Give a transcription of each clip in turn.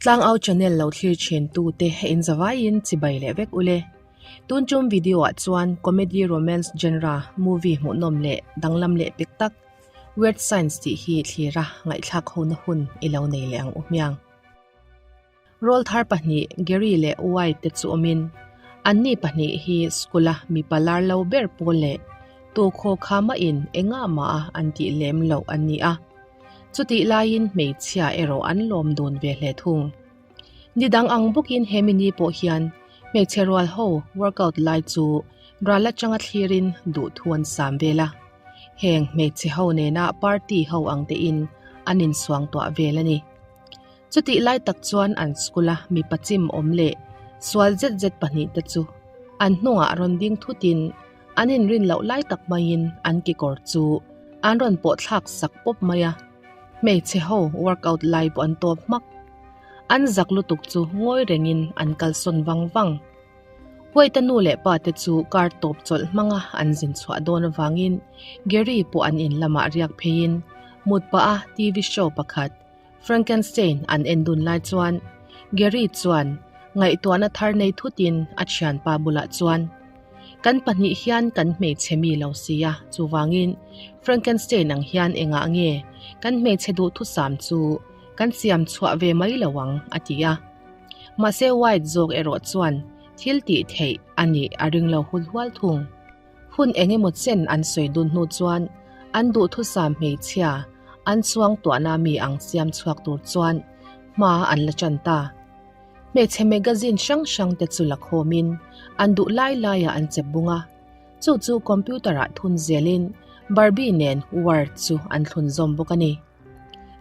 Tlangau channel lo thlir thin tute in zavaiin chibai leh vek ule. Tun tum video ah chuan comedy romance genre movie hmuhnawm leh danglam leh pek tak Weird Science tih hi thlira ngaihthlak hona hun i lo nei leh ang u hmiang. Rawlthar pahnih Gary leh White te chu awmin anni pahnih hi school-a mipa lar lo ber pawl leh tukhaw kha mahin engah mah a an tih lem loh an ni a. Chutih laiin hmeichhia erawh an lawm dun ve hle thung. Ni dang ang bawkin he mini pawh hian hmeichhe rual ho workout lai chu ral atanga thlirin duhthu an sam vel a. Heng hmeichhe ho nena party ho ang tein an insuangtuah vel a ni. Chutih lai tak chuan an school-a mipa chim awm leh sual zet zet pahnihte chu an hnungah rawn ding thutin an inrin loh lai tak maiin an kekawr chu an rawn pawh thlak sak pawp mai a, hmeichhe ho workout lai pawh an tawp hmak. An zak lutuk chu ngawi rengin an kalsawn vang vang. White-a nu leh pa te chu car tawp chawlh hmanga an zin chhuah dawn avangin Gary pawh an in lamah riak pheiin mut pah a TV show pakhat Frankenstein an en dun lai chuan Gary chuan ngaihtuahna thar nei thutin a thianpa bulah chuan, Kan pahnih hian kan hmeichhe mi lo sia, chuvangin Frankenstein ang hian engah nge kan hmeichhe duhthusam chu kan siam chhuah ve mai lo ang a ti a. Mahse White zawk erawh chuan thil tih theih a nih a ring lo hul hual thung. Hun eng emaw chen an sawi dun hnu chuan an duhthusam hmeichhia an chuang tuahna mi ang siam chhuak tur chuan hma an la tan ta. Hmeichhe magazine hrang hrang te chu la khawmin an duh lai laiah an che bung a, chu chu computer ah thun zelin Barbie nen Word chu an thlun zawm bawk a ni.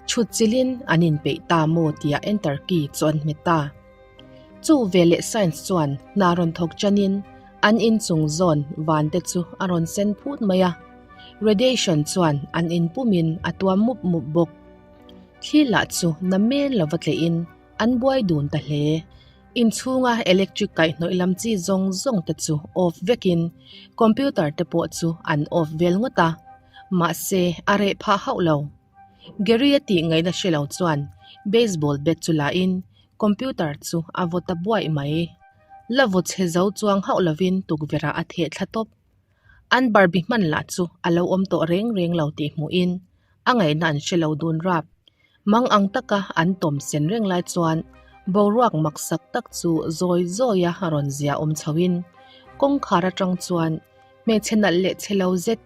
Chhut chilhin an inpeih ta maw tia enter key chu an hmet ta. Chu veleh science chuan hna rawn thawk chanin an inchung zawn van te chu a rawn sen phut mai a, radiation chuan an inpumin a tuam mup mup bawk. Thli lah chu na men lova tleihin an buai dun ta hle. Inchhunga electric kaihhnawih lam chi zawng zawng te chu off vekin computer te pawh chu an off vel ngawt a, mahse a reh phah hauh lo. Gary a tih ngaihna hre lo chuan baseball bat chu la in computer chu a vaw ta buaih mai. La vaw chhe zo chuang hauh lovin tukverh ah a theh thla tawp. An Barbie hman lah chu a lo awm tawh reng reng lo tih hmuh in a ngaihna an hre lo dun rap. Mang ang taka an tawm sen reng lai chuan boruak maksak tak chu zawi zawi a rawn zia awm chho in kawngkhar atang chuan hmeichhe nalh leh chhe lo zet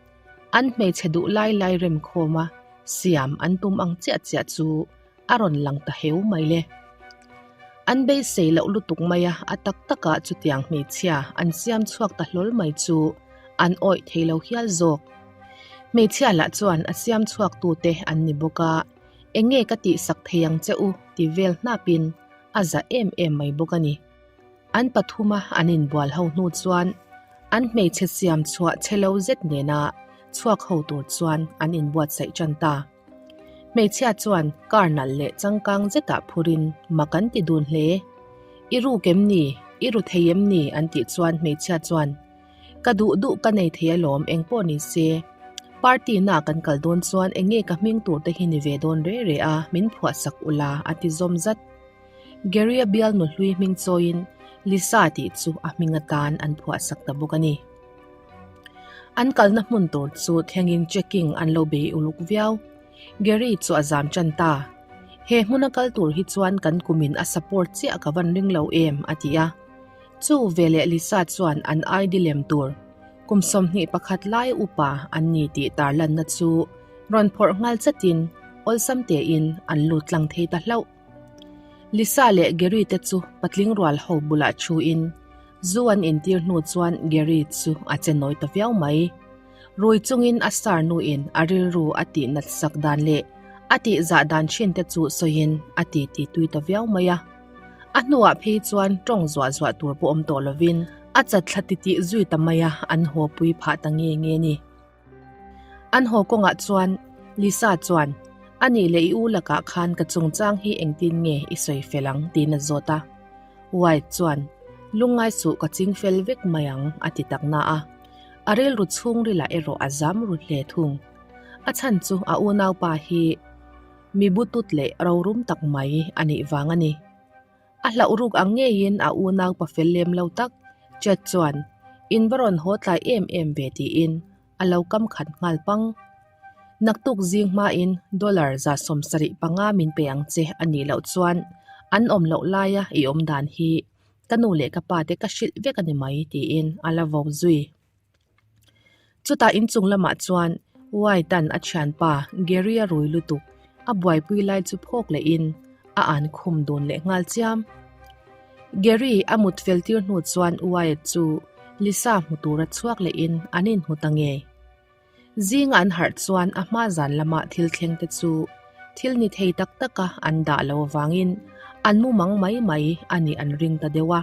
An hmeichhe duh lai lai rem khawm a, siam an tum ang chiah chiah chu a rawn lang ta heu mai le. An beisei loh lutuk mai a, a tak takah chutiang hmeichhia an siam chhuak ta hlawl mai chu an awih thei lo hial zawk. Hmeichhia lah chuan a siam chhuak tute an ni bawk a, eng nge ka tihsak thei ang che u ti vel hnapin a za em em mai bawk a ni. An pathuma an inbual ho hnu chuan an hmeichhe siam chhuah che lo zet nena chhuak ho tur chuan an inbuatsaih tan ta. Hmeichhia chuan car nalh leh changkang zetah phurin mak an ti dun hle. I ruk em ni? I ru thei em ni? an tih chuan hmeichhia chuan, Ka duh duh ka nei thei alawm engpawh ni se. Party na kan kal dawn chuan eng nge ka hming tur te hi ni ve dawn re re a min phuahsak ula a ti zawm zat. Gary-a bial nu hlui hming chawiin Lisa tih chu a hming atan an phuahsak ta bawk a ni. An kalna hmun tur chu thlengin checking an lo bei uluk viau. Gary chu a zam tan ta. He hmuna kal tur hi chuan kan kumin a support chiah ka van ring lo em a ti a. Chu veleh Lisa chuan an ID lem tur kum 21 lai upa an ni tih tarlanna chu rawn phawrh nghal chatin awlsam tein an lut tlang thei ta hlauh. Lisa leh Gary te chu patling rual ho bulah thuin zu an intir hnu chuan Gary chu a che nawi ta viau mai. Rui chungin a star nuin a rilru a tih nat sak dan leh a tih zah dan thin te chu sawiin a ti ti tui ta viau mai a. A hnuah phei chuan tawng zuah zuah tur pawh awm tawh lovin a chat thla titih zui ta mai a, an haw pui phah ta nge nge ni. An haw kawngah chuan Lisa chuan, A nih leh i u lakah khan ka chungchang hi engtin nge i sawi fel ang? tiin a zawt a. White chuan, Lungngai suh ka ching fel vek mai ang a ti tak na a. A rilru chhungrilah erawh a zam ru hle thung. A chhan chu a unaupa hi mi butut leh rorum tak mai a nih vang a ni. A hlauh ruk ang ngeiin a unau pa fel lem lo tak Chet chuan in va rawn haw tlai em em ve tiin a lo kam khat nghal pang. Naktuk zing hmain dollar 75 min pe ang che a nih loh chuan an awm loh laia i awm dan hi ka nu leh ka pa te ka hrilh vek a ni mai tiin a la vo zui. Chutah inchung lamah chuan White-a'n a thianpa Gary-a rui lutuk a buaipui lai chu phawk lehin a an khum dun leh nghal chiam. Gary a mut fel tir hnu chuan Wyatt chu Lisa hmu tura chhuak lehin an inhmu ta ngei. Zinga an harh chuan a hma zan lama thil thleng te chu thil ni thei tak taka an dah lo avangin an mu mang mai mai a nih an ring ta deuh a.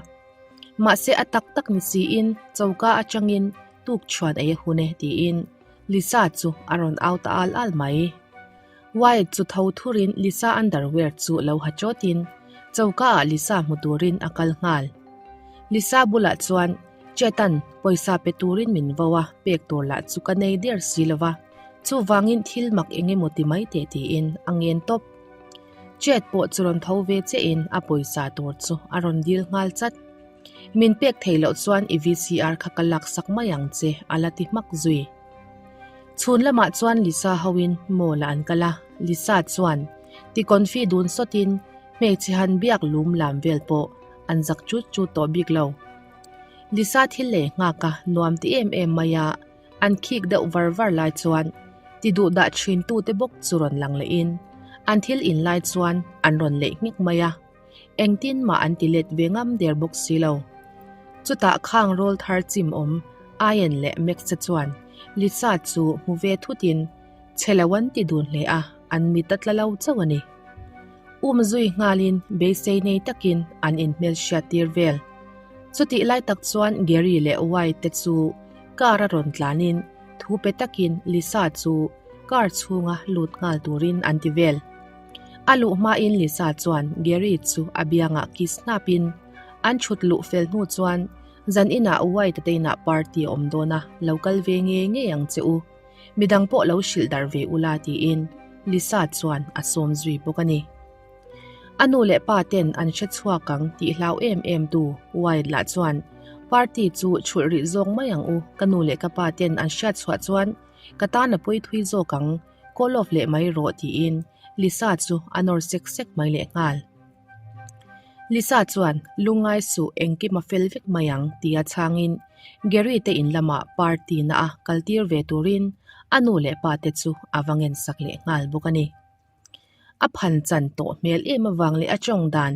Mahse a tak tak ni siin choka atangin tuk chhuan ei a hun e tiin Lisa chu a rawn au ta al al mai. Wyatt chu tho thurin Lisa underwear chu lo ha chawtin choka ah Lisa hmu turin a kal nghal. Lisa bulah chuan Chetan pawisa pe turin min vo a, pek tur lah chu ka nei der si lo va, chuvangin thil mak eng emaw ti mai teh tiin a ngen tawp. Chet pawh chu rawn tho ve chiahin a pawisa tur chu a rawn dil nghal chat. Min pek theih loh chuan i VCR kha ka laksak mai ang che a la ti hmak zui. Chhun lamah chuan Lisa hoin mall ah an kal a, Lisa chuan ti confi dun sawtin hmeichhe han biak lum lam vel pawh an zak chut chut tawh bik lo. Lisa thil lei nghak a nuam ti em em mai a, an khik deuh var var lai chuan ti duh dah thin tute bawk chu rawn lang lehin an thil in lai chuan an rawn leih nghek mai a. Engtin mah an ti let ve ngam der bawk si lo. Chutah khang rawl thar chim awm Ian leh Max te chuan Lisa chu hmu ve thutin chhe lo an ti dun hle a, an mit a tla lo chauh a ni. Um zui nghalin beisei nei takin an inhmelhriat tir vel. Chutih lai tak chuan Gary leh Wyatt te chu car a rawn tlanin thu pe takin Lisa chu car chhunga lut nghal turin an ti vel. A luh hmain Lisa chuan Gary chu a biangah kiss hnapin an thut luh fel hnu chuan zan inah White te inah party a awm dawn a, lo kal ve ngei ngei ang che u. Midang pawh lo hrilh darh ve ula tiin Lisa chuan a sawm zui bawk a ni. A nu leh pa ten an hre chhuak ang tih hlau em em tu White lah chuan party chu chhulh rih zawk mai ang u, ka nu leh ka pa ten an hriat chhuah chuan ka tan a pawi thui zawk ang Call off leh mai rawh tiin Lisa chu a nawr sek sek mai leh nghal. Lisa chuan lungngai suh engkim a fel vek mai ang tia chhangin Gary te in lamah party na a kal tir ve turin a nu leh pa te chu a va ngen sak leh nghal bawk a ni. A phan chan tawh hmel em avang leh a tawng dan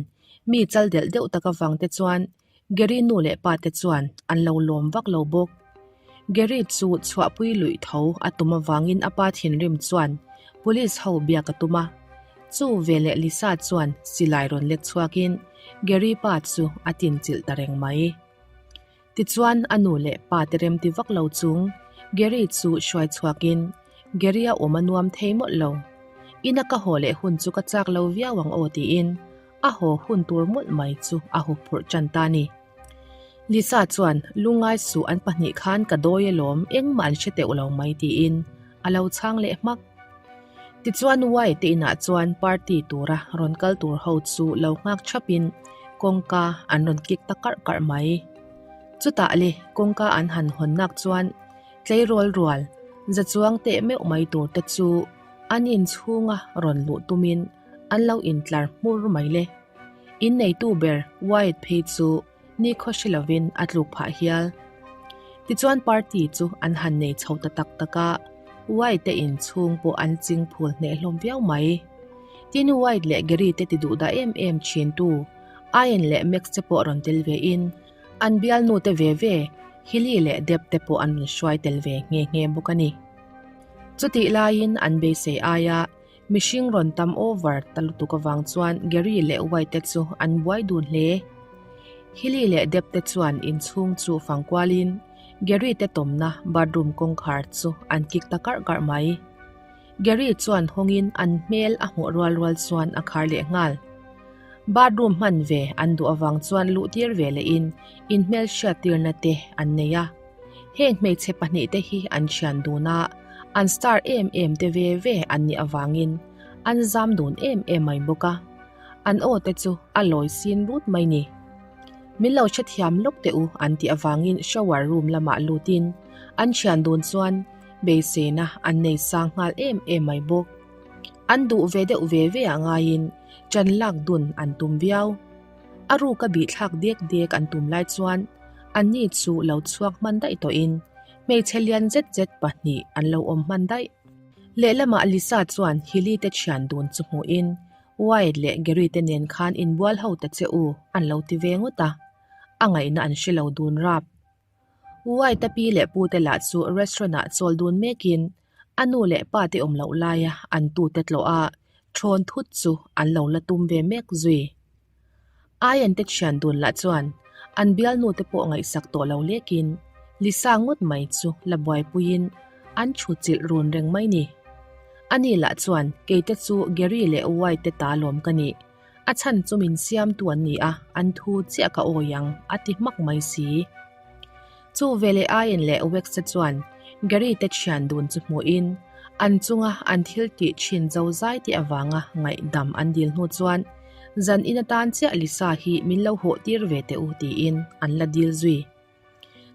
mi chal delh deuh tak avang te chuan Gary nu leh pa te chuan an lo lawm vak lo bawk. Gary chu chhuahpui luih tho a tum avangin a pa thinrim chuan police ho biak a tum a. Chu veleh Lisa chuan silai rawn lek chhuakin Gary pa chu a tinchilh ta reng mai. Tichuan a nu leh pa te remti vak lo chung Gary chu hruai chhuakin Gary a awm a nuam thei mawlh lo. Ina ka haw leh hun chu ka chak lo viau ang aw tiin A haw hun tur mawlh mai chu a hup phurh tan ta ni. Lisa chuan lungngai suh an pahnih khan ka dawi alawm engmah an hre teuh lo mai tiin a lo chhang leh hmak. Tichuan Y te inah chuan party tura rawn kal tur ho chu lo nghak thapin kawngka an rawn kik ta karh karh mai. Chutah le kawngka an han hawn nak chuan tleirawl rual za chuang teh meuh mai tur te chu an inchhunga rawn luh tumin An lo intlar hmur mai le. In neitu ber Wyatt phei chu nikhaw hre lovin a tluk phah hial. Tichuan party chu an han nei chho ta tak tak a, Wyatt te inchhung pawh an ching phul hneh hlawm viau mai. Tin Wyatt leh Gary te ti duh dah em em thintu Ian leh Max te pawh rawn tel ve in an bialnu te ve ve Hilly leh Deb te pawh an rawn hruai tel ve nghe nghe bawk a ni. Chutih laiin an beisei aia Mihring rawn tam over ta lutuk avang chuan Gary leh White te chu an buai dun hle. Hilly leh Deb te chuan inchhung chu fang kualin Gary te tawmna bathroom kawngkhar chu an kik ta karh karh mai. Gary chuan hawngin an hmel a hmuh rual rual chuan a khar leh nghal. Bathroom hman ve an duh avang chuan luh tir ve lehin inhmel hriattirna te an nei a. Heng hmeichhe pahnihte hi an thian dun a, an star em em te ve ve an nih avangin an zam dun em em mai bawk a. An aw te chu a lawi sin rut mai ni. Min lo hrethiam lawk teh u an tih avangin shower room lamah lutin an thian dun chuan beiseina an nei sang nghal em em mai bawk. An duh ve deuh ve ve ah ngaiin ṭan lak dun an tum viau. A ruka bihthlak dek dek an tum lai chuan anni chu lo chhuak hman daih tawhin hmeichhe lian zet zet pahnih an lo awm hman daih. Lehlamah Lisa chuan Hilly te thian dun chu hmuhin Wyatt leh Gary te nen khan inbual ho ta che u an lo ti ve ngawt a, a ngaihna an hre lo dun rap. Wyatt-a pi leh pu te lah chu restaurant ah chawl dun mekin a nu leh pa te awm loh laia an tute tlawh a thawn thut chu an lo la tum ve mek zui. Ian te thian dun lah chuan an bialnu te pawh ngaihsak tawh lo lekin Lisa ngawt mai chu la buaipuiin an thu chilh run reng mai ni. Ani lah chuan kei te chu Gary leh White te ta lawm ka nih, a chhan chu min siamtu an ni a, an thu chiah ka awi ang a ti hmak mai si. Chu veleh Ian leh Wex te chuan Gary te thian dun chu hmuhin an chunga an thil tih thin zo zai te avanga ngaihdam an dil hnu chuan zan in atan chiah Lisa hi min lo hawh tir ve teh u tiin an la dil zui.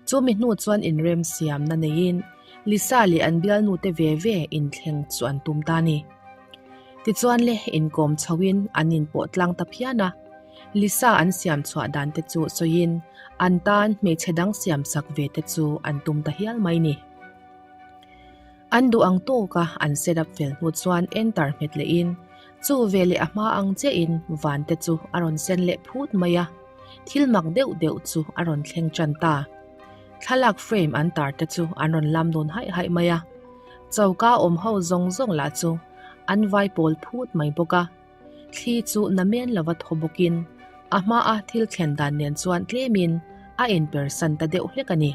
Chu mi hnu chuan inrem siamna neiin Lisa leh an bialnu te ve ve inthleng chu an tum ta ni. Tichuan le inkawm chhoin an inpawh tlang ta phian a. Lisa an siam chhuah dan te chu sawiin an tan hmeichhe dang siam sak ve te chu an tum ta hial mai ni. An duh ang tawka an set up fel hnu chuan enter hmet lehin chu veleh a hma ang chiahin van te chu a rawn sen leh phut mai a, thil mak deuh deuh chu a rawn thleng tan ta. Thlalak frame an tar te chu an rawn lam dun haih haih mai a, choka awm ho zawng zawng lah chu an vai pawl phut mai bawk a. Thli chu namen lova thaw bawkin a hmaa thil thlen dan nen chuan tlemin a inpersan ta deuh hlek a ni.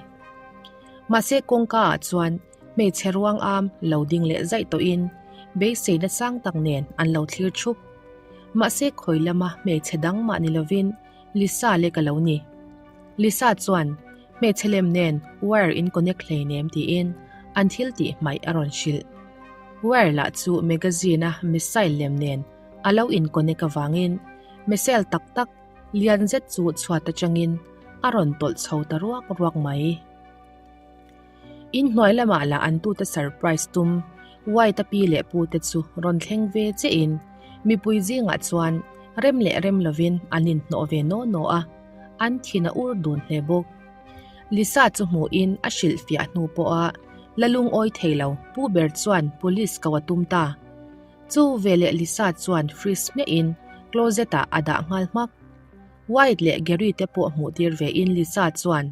Mahse kawngka ah chuan hmeichhe ruang am lo ding leh zaih tawhin beiseina sang tak nen an lo thlir thup. Mahse khawi lama hmeichhe dang mah ni lovin Lisa lek a lo ni. Lisa chuan hmeichhe lem nen wire in connect hleinem tiin an thil tih hmaih a rawn hrilh. Wire lah chu magazine a missile lem nen a lo in connect avangin missile tak tak lian zet chu chhuat atangin a rawn tawlh chho ta ruak ruak mai. In hnuai lamah lah an tute surprise tum White-a pi leh pu te chu rawn thleng ve chiahin mipui zingah chuan rem leh rem lovin an inhnawh ve naw naw a, an thin a ur dun hle bawk. Lisa chu hmuhin a hrilhfiah hnu pawha la lungawi thei lo pu ber chuan police ko a tum ta. Chu veleh Lisa chuan fridge hmiahin closet ah a dah nghal hmak. White leh Gary te pawh hmuh tir vein Lisa chuan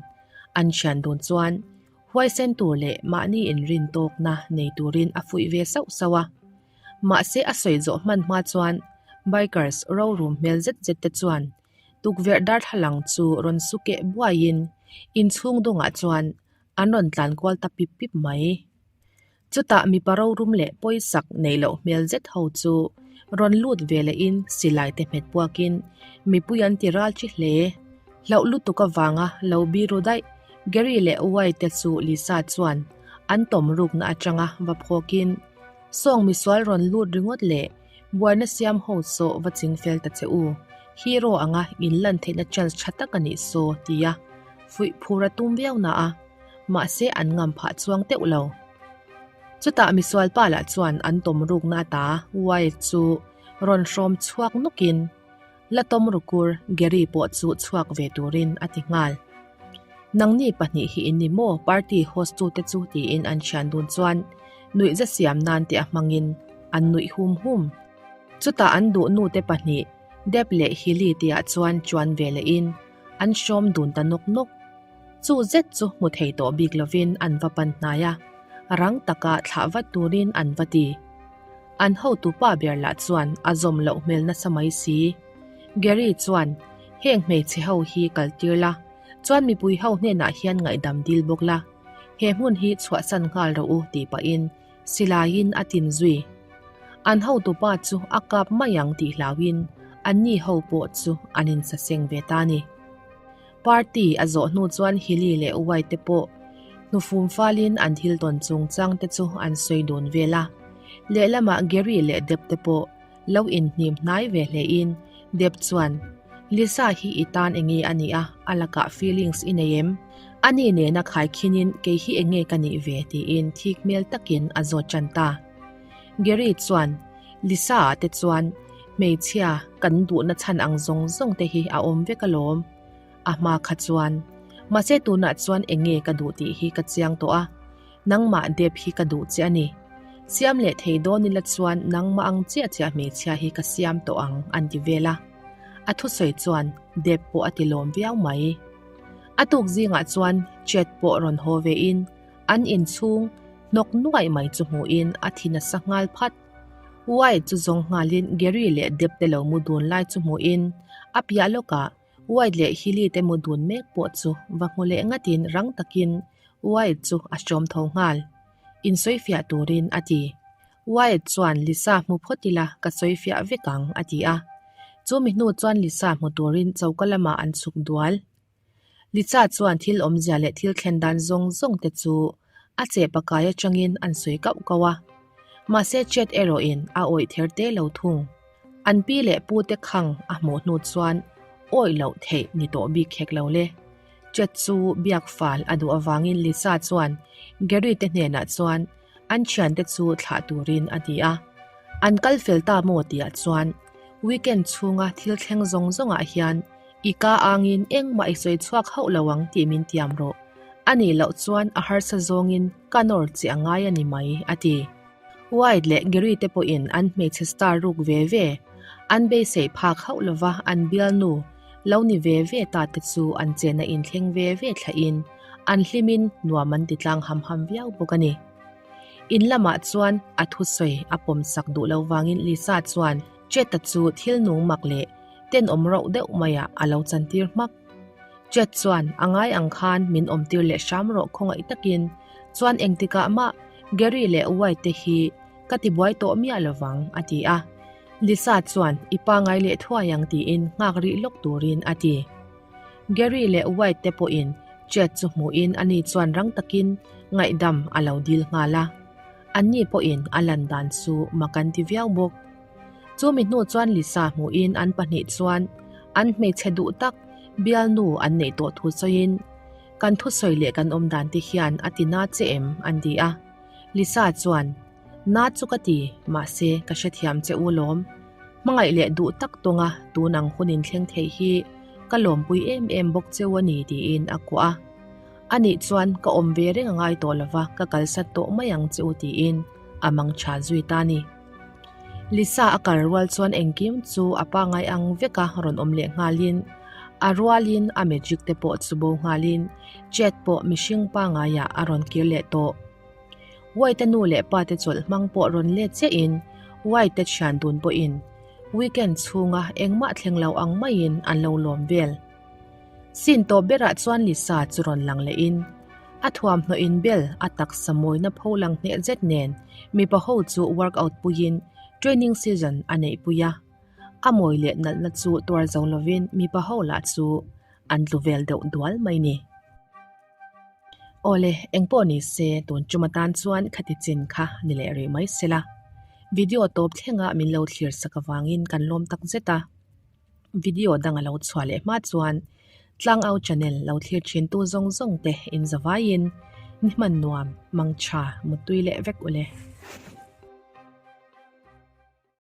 an thian dun chuan huaisen tur leh mahni inrin tawkna nei turin a fuih ve sauh sauh a. Mahse a sawi zawh hman hma chuan bikers rorum hmel zet zet te chuan Tukverh darthlalang chu rawn su keh buaiin inchhung dawngah chuan an rawn tlan kual ta pip pip mai. Chutah mipa rorum leh pawisak neih loh hmel zet ho chu rawn lut ve lehin silai te hmet puakin mipui an ti ral chi hle. Hlauh lutuk avanga lo biru daih Gary leh Wyatt te chu Lisa chuan an tawm rukna atanga va phawkin Sawng misual rawn lut ringawt leh Buaina siam ho saw va ching fel ta che u, hero anga in lan theihna chance tha tak a nih saw tia fuih phur a tum viau na a, mahse an ngam phah chuang teuh lo. Chutah misual pa lah chuan an tawm rukna ata Wyatt chu rawn hrawm chhuak nawkin la tawm rukur Gary pawh chu chhuak ve turin a ti nghal. Nangni pahnih hi in ni maw party host tute chu tiin an thian dun chuan nuihza siam nan te a hmangin an nuih hum hum. Chutah an duh nute pahnih Deb leh Hilly tihah chuan chuan ve lehin an hrawm dun ta nawk nawk. Chu zet chu hmu thei tawh bik lovin an va pan hnai a, rang taka thlah vat turin an va ti. An hotupa ber lah chuan a zawm loh hmel nasa mai si. Gary chuan, Heng hmeichhe ho hi kaltir la, chuan mipui ho hnenah hian ngaihdam dil bawk la. He hmun hi chhuahsan nghal rawh u tih pahin silaiin a tin zui. An hotupa chu a kap mai ang tih hlauhin anni ho pawh chu an insaseng ve ta a ni. Party a zawh hnu chuan Hilly leh White te pawh hnufum falin an thil tawn chungchang te chu an sawi dun vel a. Lehlamah Gary leh Deb te pawh lo inhnim hnai ve hlein. Deb chuan, Lisa hi i tan enge a nih a, a lakah feelings i nei em? Ani nena khaikhinin kei hi enge ka nih ve tiin thik hmel takin a zawt tan ta. Gary chuan, Lisa ah te chuan hmeichhia kan duhna chhan ang zawng zawng te hi a awm vek alawm. A hma kha chuan, Mahse tunah chuan enge ka duh tih hi ka chiang tawh a, nangmah dep hi ka duh che a ni. Siam leh thei dawn ila chuan nangmah ang chiah chiah hmeichhia hi ka siam tawh ang an ti vel a. A thusawi chuan dep pawh a ti lawm viau mai. A tuk zingah chuan chet pawh rawn haw vein an inchhung hnawk nuaih mai chu hmuhin a thi nasa nghal phat. Wyatt chu zawng nghalin Gary leh Deb te lo mu dun lai chu hmuhin a piah lawkah Wyatt leh Hilly te mu dun mek pawh chu va hmu leh ngatin rang takin Wyatt chu a hrawm tho nghal. Insawifiah turin a ti. Wyatt chuan Lisa hmu phawt ila ka sawifiah vek ang a ti a. Chu mi hnu chuan Lisa hmu turin choka lamah an chhuk dual. Lisa chuan thil awmzia leh thil thlen dan zawng zawng te chu a che pakai atangin an sawi kauh kauh a. Mahse Chet erawhin a awih ther te lo thung. An pi leh pu te khang a hmuh hnu chuan awih loh theih ni tawh bik khek lo le. Chet chu biak fal a duh avangin Lisa chuan Gary te hnenah chuan an thiante chu thlah turin a ti a. An kal fel ta maw tihah chuan weekend chhunga thil thleng zawng zawngah hian I ka angin engmah i sawi chhuak hauh lo ang tih min tiam rawh. A nih loh chuan a harsa zawngin ka nawr che a ngai a ni mai, a ti. Wyatt leh Gary te pawhin an hmeichhe star ruk ve ve. An beisei phak hauh lova an bialnu lo ni ve ve ta te chu an chenna inthleng ve ve thlahin an hlimin nuam an ti tlang ham ham viau bawk a ni. In lamah chuan a thusawi a pawmsak duh lo vangin Lisa chuan Chet-a chu thil nung mak leh tenawm rauh deuh maiah a lo chantir hmak. Chet chuan a ngai ang khan min awmtir leh hram rawh khawngaih takin chuan engtikah mah Gary leh White te hi ka tibuai tawh miah lovang a ti a. Lisa chuan i pa ngai leh thuai ang tiin nghak rih lawk turin a ti. Gary leh White te pawhin Chet chu hmuhin ani chuan rang takin ngaihdam a lo dil nghal a. Anni pawhin a lan dan chu mak an ti viau bawk. Chumi hnu chuan Lisa hmuhin an pahnih chuan an hmeichhe duh tak bialnu an neih tawh thu sawiin, Kan thusawi leh kan awm dan te hian a ti na che em? an ti a. Lisa chuan, Na chu ka ti, mahse ka hrethiam che u lawm. Hmangaih leh duh tak tawnga tun ang hun inthleng thei hi ka lawmpui em em bawk cheu a ni tiin a kuah a. Anih chuan ka awm ve reng a ngai tawh lova ka kalsat tawh mai ang che u tiin a mang tha zui ta a ni. Lisa a kal rual chuan engkim chu a pangngai ang veka rawn awm leh nghalin a rualin a magic te pawh chu bo nghalin Chet pawh mihring pangngaiah a rawn kir leh tawh. White-a nu leh pa te chawlh hmang pawh rawn let chiahin White-te thian dun pawhin weekend chhunga engmah thleng lo ang maiin an lo lawm vel. Sin tawp berah chuan Lisa chu rawn lang lehin a thuamhnaw inbel a taksa mawina pho lang hneh zet nen mipa ho chu workout puiin training season a neihpui a. A mawi leh nalhna chu tuar zo lovin mipa ho lah chu an tlu vel deuh dual mai ni. Awle, engpawh ni se tun tum atan chuan khati chin kha ni leh rih mai sela. Video tawp thlenga min lo thlir sak avangin kan lawm tak zet a. Video dang a lo chhuah leh hma chuan Tlangau channel lo thlir thin tu zawng zawng te in zavaiin ni hman nuam, mangtha, muttui leh vek ule.